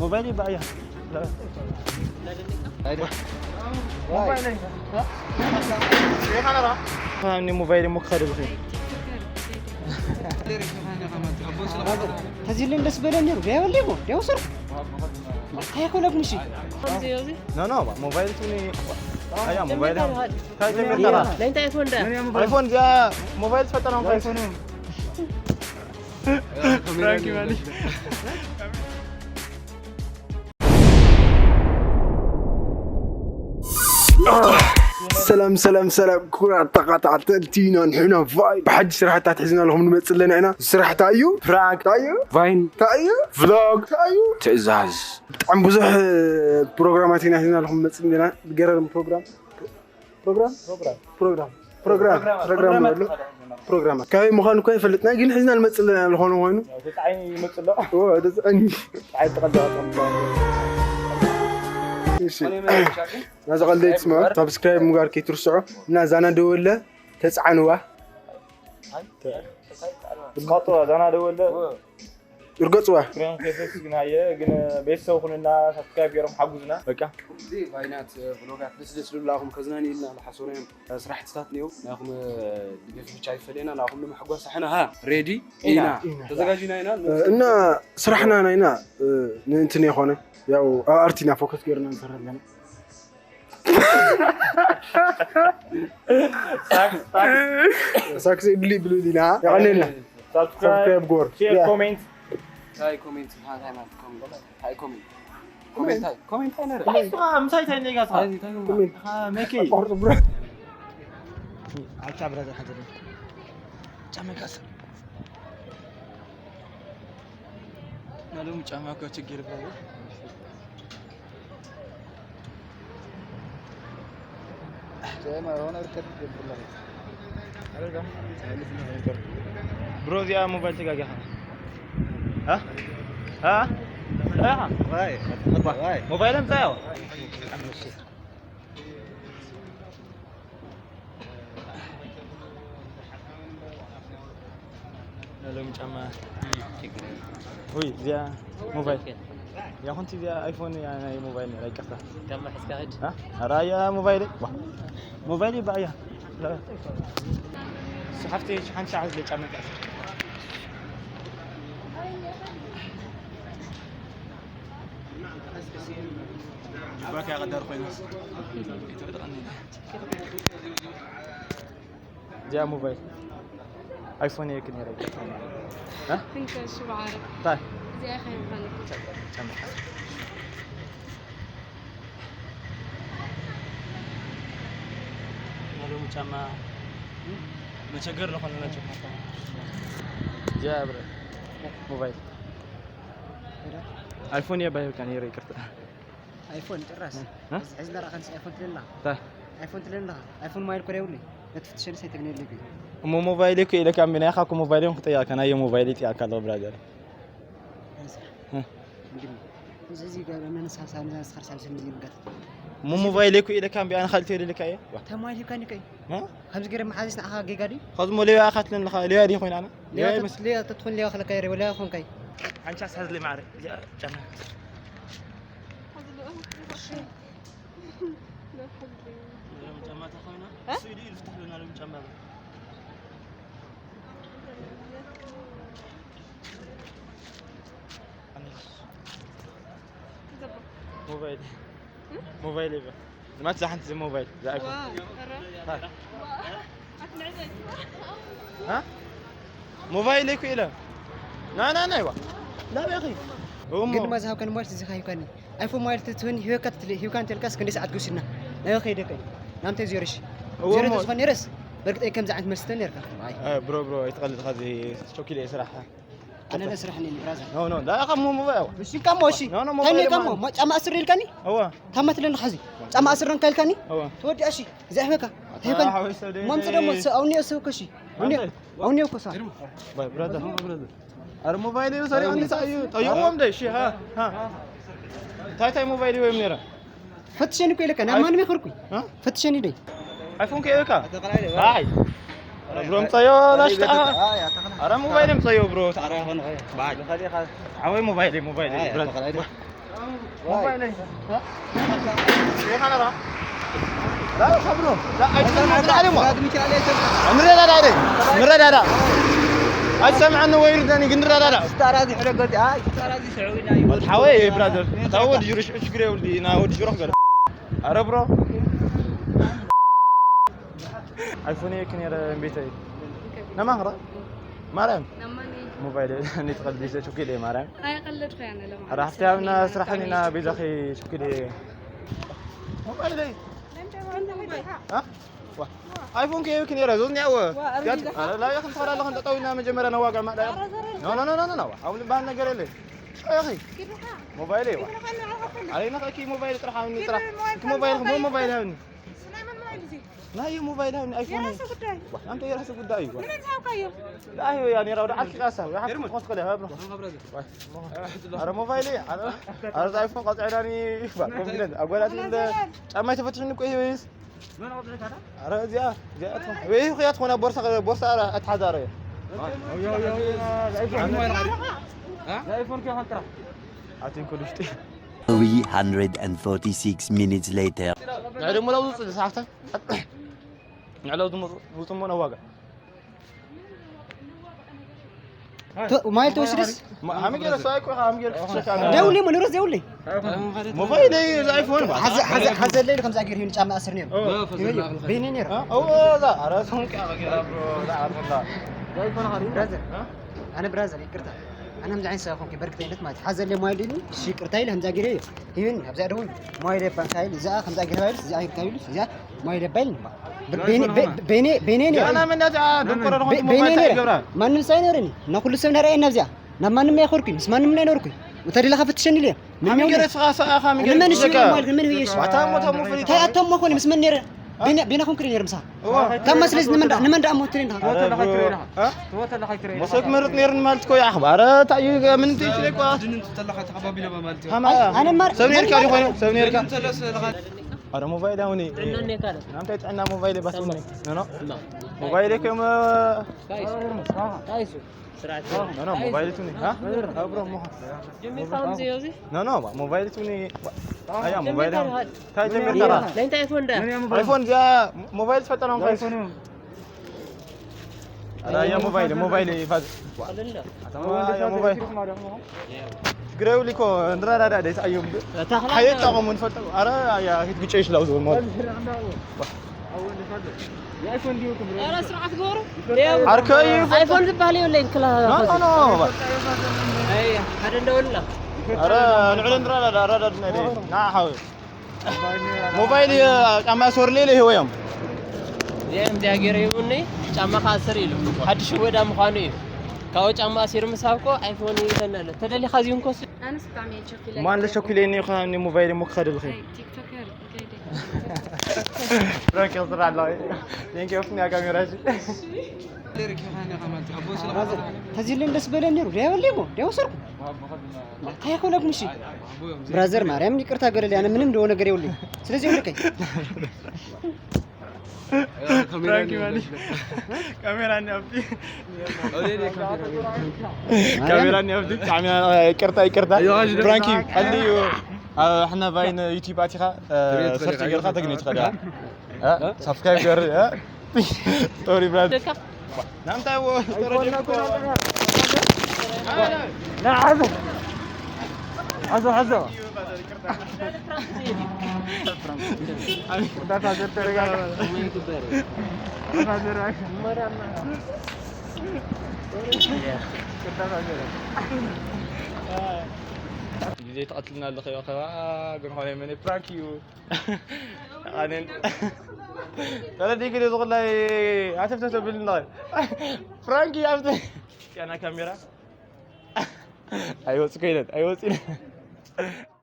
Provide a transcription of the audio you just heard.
ሞባይል ይባያ። ሞባይል ይባያ። ሞባይል ይባያ። ተዚልን ደስ በለ ነሩ። ቢያወልይ ቦ ዲያው ሰር ካይኮ ለብ ምሽ ከምዚ እዚ ኖ ኖ ሞባይል ቱኒ ኣያ ሞባይል ታይ ተመጣራ ለእንታ ኣይፎን ዳ ኣይፎን ዚኣ ሞባይል ትፈጠራ እንታይ ኣይፎን ፍራንክ ማለት ሰላም ሰላም ሰላም ክቡራት ተኸታተልቲ ናንሕና ቫይ ብሓድሽ ስራሕታት ሒዝና ኣለኹም ንመፅእ ኣለና ኢና። ስራሕ እንታይ እዩ? ፕራንክ እንታይ እዩ? ቫይን እንታይ እዩ? ቭሎግ እንታይ እዩ? ትእዛዝ ብጣዕሚ ብዙሕ ፕሮግራማት ኢና ሒዝና ኣለኹም ንመፅእ ኣለና። ገረርም ፕሮግራም ፕሮግራም ፕሮግራም ፕሮግራም ፕሮግራም ኣሎ። ፕሮግራም ካበይ ምዃኑ እኮ ኣይፈልጥና ግን ሒዝና ንመፅእ ኣለና ዝኾነ ኮይኑ ተፃዒኑ ይመፅእ ኣሎ። ተፃዒኑ ተፃዒኑ ተቐልጠ ናዛ ቀልደ ይትስምዑ ሳብስክራይብ ምግባር ከይትርስዑ እና ዛና ደወለ ተፃዓንዋ ዛና ደወለ እርገፅዋ ስክሪን ከይፈስግናየ ግን ቤተሰብ ኩንና ሳብስክራይብ ገይሮም ሓጉዝና በቃ እዚ ቫይናት ብሎጋት ደስ ደስ ዝብላኹም ከዝናንዩልና ዝሓሰሩዮም ስራሕትታት እኒኦ ናይኹም ድገፍ ብቻ ይፈለየና ናኹም ንምሕጓስ ኣሕና ሃ ሬዲ ኢና ተዘጋጅና ኢና እና ስራሕና ናይና ንእንትን የኾነ ያው ኣብ ኣርቲና ፎከስ ገይርና ንሰራ ኣለና ሳክስ ብሉ ብሉ ዲና ያቀኔልና ሳብስክራይብ ጎር ኮሜንት ታይ ኮሜንት ታይ ኮሜንት ኮሜንት ታይ ኮሜንት ታይ ነረ ምሳይ ታይ ኔጋ ኮሜንት መኪ ቆርጥ ብረ ኣታ ብራዘር ሓዘለ ጫማ ካስር ናሎም ጫማ እኮ ችግር ብራዘር ብሮ እዚኣ ሞባይል ተጋጊኻ ሞባይል ኣምፃዮ ሎም ጫማ ወይ እዚኣ ሞባይል ያኹንቲ እዚኣ ኣይፎን እያ ናይ ሞባይል ነራ ይቅርታ ራያ ሞባይል ሞባይል ይባእያ ሓፍቲ ሓንቲ ሰዓት ዝለ ጫማ ይቀርታ ባካ ቀዳር ኮይና እዚኣ ሞባይል ኣይፎን እየ ክኔረ እንታይ እንታይ ናሎም ጫማ መቸገር ዝኾነ ናቸው እዚኣ ሞባይል ኣይፎን እየ ባይብካ ነረ ይቅርታ ኣይፎን ጭራሽ ሕዚ ዝለረኣኸንስ ኣይፎን ትልላ ኣይፎን ትልላ ኣይፎን ማይል ኮደ ይብሉ ነቲ ፍትሸንስ ኣይተግነየሉ እኮ እሞ ሞባይል እኮ ኢለካ እምቢ ናይኻ እኮ ሞባይል እዮም ክጠይቃካ ናየ ሞባይል ይጥያካ ኣለኹ ብራዘር እዚ እዚ ገበነ ንስኻ ሳብ ንዛ ንስኻ ሳብ ስም እዚ ንጋት እሞ ሞባይል እኮ ኢለካ እምቢ ኣነ ካልእ ተደልካ እየ ተማይል ይካኒ ከይ ከምዚ ገይረ መሓዚስ ንዓኻ ጌጋ ድዩ ከዚ ሞ ሌባ ኢኻ ትለኒ ኣለኻ ሌባ ድየ ኮይነ ኣነ ሌባ ይመስል ሌባ ተትኾን ሌባ ክለካ የረ ወላ ይኾንካይ ሓንቻ ሳዝ ለማዕረ ጫማ ሞባይል ሞባይል ይበ ዝማት ዛሓንቲ ዚ ሞባይል ዝኣይፎን ሞባይል እኮ ኢለ ናይ ናይ ናይ ዋ ላበኺ ግን ማዝሃብ ከን ሞባይል ትዝኻ ይካኒ ኣይፎን ማለት ትህን ሂወካ ሂውካ እንተልካስ ክንደይ ሰዓት ክውስድና ናበይ ከይደ ከ ናምተ ዜሮ ሺ ዜሮ ተዝኾን ነይረስ በርግጠይ ከምዚ ዓይነት መልስተ ነርካ ብሮ ብሮ ኣይትቐልድ ኻዚ ቾኪለ ስራሕ ኣነ ለ ስራሕ ነኒ ብራዘር ኖ ኖ ዳ ኻብ ሞሞ ያው እሺ ካሞ እሺ ኖ ኖ ሞሞ ከኒ ካሞ ጫማ ኣስር ኢልካኒ እዋ ጫማ ትለኒ ኻዚ ጫማ ኣስር ረን ከልካኒ እዋ ተወዲ እሺ ዘሕበካ ሄበን ማምጽ ደሞ ኣውኒ ሰው ከሺ ኣውኒ ኣውኒ ኮሳ ብራዘር ኣረ ሞባይል እዩ ሰሪቑኒ ታይ እዩ ጠይቕዎም ደ እሺ ሃ ሃ ታይ ታይ ሞባይል እዮም ነይረ ፈትሸኒ እኮ ኢለካ ናብ ማንም ይኸርኩ ፈትሸኒ ደይ ኣይፎን ከ ኢለካ ኣይ ብሮም ጸዮ ላሽጣ ኣረ ሞባይል ምጸዮ ብሮ። ኣረ ኾነ። ባይ። ዓወይ ሞባይል ሞባይል። ኣይ፣ ብራዘር። ተኸላይ። ሞባይል። ሪኻ ነራ? ላ፣ ብሮ። ላ፣ ኣይትሰምዕ፣ ኣይትሰምዕ። ንረዳዳ፣ ንረዳዳ። ኣይትሰምዓኒ ወይ ርዳኒ፣ ግን ንረዳዳ። ስታራዚ ሕለገቲ፣ ኣይ፣ ስታራዚ ስዑዊና እዩ። ሓወይ፣ ብራዘር። ታወድ ጅሩሽ፣ እች ግሬ ውልዲ፣ ና ወድ ጅሮኽ ገለ። ኣረ ብሮ። ኣይፎን እየ ክኔረ ቤተይ። ነማኽራ? ማርያም። ነማኒ። ሞባይል፣ እኔ ትቐልዲ፣ ሸኩሌ ማርያም። ኣይቐለድኩ ያነ ለማ። ኣረ፣ ሓፍቲ፣ ኣብና ስራሕን ኢና ቤዛኺ ሸኩሌ። ሞባይል። አ? ዋ። ኣይፎን ከየብክ ነይረ፣ ዞዝ ኒያወ። ዋ፣ ኣረ፣ ጋድ-፣ ቢዛ። ኣረ፣ ላብያ ክንተኸላ ኣለኹ፣ እንጠጠው ኢልና መጀመርያ ነዋግዕ ማእዳ። ኣረ፣ ዘረ። ኖ፣ ኖ፣ ኖ፣ ኖ፣ ኖ፣ ኖ። ኣብ ልባን ነገር የለ። ኣኺ። ኪድኻ። ሞባይል እየ፣ ዋ። ኪድኻ፣ ንዓኻ ከለ። ኣረ፣ ነኸኪ ሞባይል ጥራሕ፣ ሃብኒ ጥራሕ። ኪድ ሞባይል፣ ኪድ ሞባይል፣ ሞባይል፣ ሞባይል ሃብኒ። ናይ መን ሞባይል እዚ? ናይ መን ሞባይል ሃብኒ? ኣይፎን። የራሱ ጉዳይ። ዋ፣ ኣንተ የራሱ ጉዳይ እዩ። ንመን ዝሃብካዮ? ኣይ፣ ያ ነራ ወደ ዓርኪ ቃሳ፣ ወይ ሓፍቲ ትኾን ትኽእል እያ፣ ብሮ። ኣረ ሞባይል፣ ኣረ፣ ኣረ፣ እዛ ኣይፎን ቀጽዕዳኒ ይባል፣ ኮንፊደንት። ኣጓላት እንደ ጫማ ይተፈትሽኒ እኮ እዩ ወይስ? ኣረ፣ እዚኣ፣ እዚኣ ትኾን። ወይ ይኹ እያ ትኾን፣ ቦርሳ፣ ቦርሳ ኣትሓዛ፣ ኣረ። ኣይፎን። ኣይፎን ከ ኸንጥራ። ኣቲን ኩሉ ውሽጢ። Three hundred and forty-six minutes later. ንዕዲ ሙላው ዝውፅእ ዝሰሓፍተ። ንዕላው ዝውፅእ እሞ ነዋጋ። ቶ-፣ ማይል ተወስድስ? ማ-፣ ሃሚ ገይረ ሰው ኣይኮ፣ ሃሚ ገይረ ክትሸካ። ደውልኝ፣ ሞ ንብረት ደውልኝ። ሞባይል እዩ፣ እዚ ኣይፎን። ሓዘ-፣ ሓዘ-፣ ሓዘለይ ከምዛ ገይር ይሁን ጫማ ኣስር ነይሩ። ኦ። ይሁን፣ በይነይ ነይሩ። ኦ፣ እዛ፣ ኧረ ሰው እንቅያ ገይራ፣ ብሮ፣ እዛ ኣርፈላ። ብራዘር፣ እ? ኣነ ብራዘር፣ ይቅርታ። ኣነ ከምዚ ዓይነት ሰብ ኣይኮንኩ፣ በርግተኝነት ማለት ሓዘለይ ሞባይል ኢሉ፣ እሺ፣ ይቅርታ ኢለ ከምዛ ገይረ እዩ። ይሁን፣ ኣብዛ ደውል፣ ሞባይል የባን ሳይል፣ እዛ ከምዛ ገይራ ኢሉ፣ እዛ ይርካ ኢሉ፣ እዛ ሞባይል የባይል። በይነይ፣ በይነይ ነይሩ። ገና መናት፣ አ፣ ድንቆሮ ዝኾነ በይነይ ሞባይል ነይሩ። ይገብራ። ማንም ሳይነረኒ፣ እና ኩሉ ሰብ ነረኣየኒ ኣብዚኣ። ናብ ማንም ኣይኸድኩኝ፣ ምስ ማንም ኣይነበርኩኝ። እንተ ደለኻ ፍትሸኒ ኢለ። ምንም ኣሚገረ የብለይ። ስኻ ሰኣኻ ኣሚገረ ንመን እሺ ትዘካ። ማለት ንመን ህየሽ? ኣታ ሞታ ሞ ፍሊጥ። ታይ ኣታ ሞ ኮነ ምስ መን ነረ? አ? ቤና፣ ቤና ኮንክሪ ነር ምሳ። እዋ። ታማ ስለዚ ንመን ዳ-፣ ንመን ዳ ሞ ትሬን ዳ? ሞተ ለኻ ትሬን ዳ። አ? ሞተ ለኻ ትሬን ዳ። ሞሰክ መርጥ ነርን ማለት ኮ ያ ኣኽባር። ኣረ ታዩ ምን ትይሽ ለኳ። ድንን ትተለኻ ተኸባቢለ ማለት እዩ። ሃማ። ኣይ፣ ኣነ ማር-፣ ሰብ ነርካ ማር-፣ ዲኾነ፣ ሰብ ነርካ። ድንን ተለሰ ለኻ። ኣረ ሞባይል ኣሁን። ጥዕና ነካ። ናምታይ ጥዕና ሞባይል ባስኒ። ሰማ። ኖ፣ ኖ። እማ። ሞባይል ከም ታይሱ። ታይሱ። ስርዓት። ኖ፣ ኖ፣ ሞባይል ቱኒ፣ ሃ? ኣብሮ ሞ። ጀሚርካ ከምዚ እዩ እዚ? ኖ፣ ኖ፣ ሞባይል ቱኒ። ኣያ ሞባይል። ጀሚርካ። ታይ ጀሚርካ? ናይ እንታይ ኣይፎን ዳ? ኣይፎን ዚኣ ሞባይል ትፈጠና ሞባይል። ኣያ ሞባይል፣ ሞባይል ይፋዝ። ቀለል። ኣያ ሞባይል። ግረው ሊኮ እንድራዳዳ ደስ ኣዮም። ተኽላ ሓየት ነው። ጠቐሙ ንፈልጠ። ኣረ ኣያ ሂት ግጨሽ ላው ዝብል ማለት። ኧረ ስርዓት ግበሩ። ዓርከይ እዩ። ኣይፎን ዝበሃል የብለይን ክላ-፣ ኖ፣ ኖ፣ ኖ። ኣይ፣ ሓደ እንደውልና። ኣረ ንዕለ እንድራዳዳ፣ ኣራዳድና ደይ። ና ሓወይ። ሞባይል የ-፣ ጫማ ሶርሌ ለይ ህወዮም። እዚኦም እዚኣ ገይረ ይብኒ፣ ጫማ ከኣ ስር ኢሉ። ሓድሽ ወዳ ምዃኑ እዩ። ካብኡ ጫማ ኣሲሩ ምሳብ እኮ ኣይፎን ይብለና ኣሎ። ተደሊኻ እዚኡ እንኮስ ኣነስ ብጣዕሚ እየ ቸኩለ። ማን ለሸኩሌኒ ኻኒ ሞባይል እሞ ክኸደልኺ? ኣይ፣ ቲክቶከር፣ እንታይ ደይ? ፕራንክ ይስራ ኣሎ። ቴንክ ዩ፣ ፍትኒ ካሜራ እሺ። ተዚልን ደስ በለ ነይሩ። ዲያ ወሊሞ፣ ዲያ ወሰርኩ። እንታይ ኮነኩም እሺ? ብራዘር ማርያም ይቅርታ ገለል ያነ ምንም ደው ነገር የውልኝ። ስለዚህ ይውልቀኝ። ፕራንክ ይበል። ካሜራ እንዲ ኣብቲ። ካሜራ እንዲ ኣብቲ። ብጣዕሚ ይቅርታ፣ ይቅርታ። ፕራንክ እዩ። ቀልዲ እዩ። ኣብ ሕና ቫይን ዩቲዩብ ኣቲኻ፣ እ፣ ሰርች ጌርካ ተግኒ ትኽእል ኢኻ። እ? ሳብስክራይብ ገር፣ እ? ሶሪ ብራዘር። ደካ። ናምታይ ወ-፣ ተረዲእኩ። ና፣ ሓዞ። ሓዞ፣ ሓዞ። ወዳ ፋዘር ተረጋጋ። ፋዘር፣ ኣይ። ወዳ ፋዘር። ግዜ ትቐትልና ኣለኸ፣ ከባ ግን ኾነ መን ፕራንክ እዩ። ኣነን ተረዲእኪ ዶ ዝኹላይ ኣተፍተፍ ተብልና? ፍራንኪ ኣብቲ ያና ካሜራ ኣይወጽእ ኮይነን፣ ኣይወጽእን።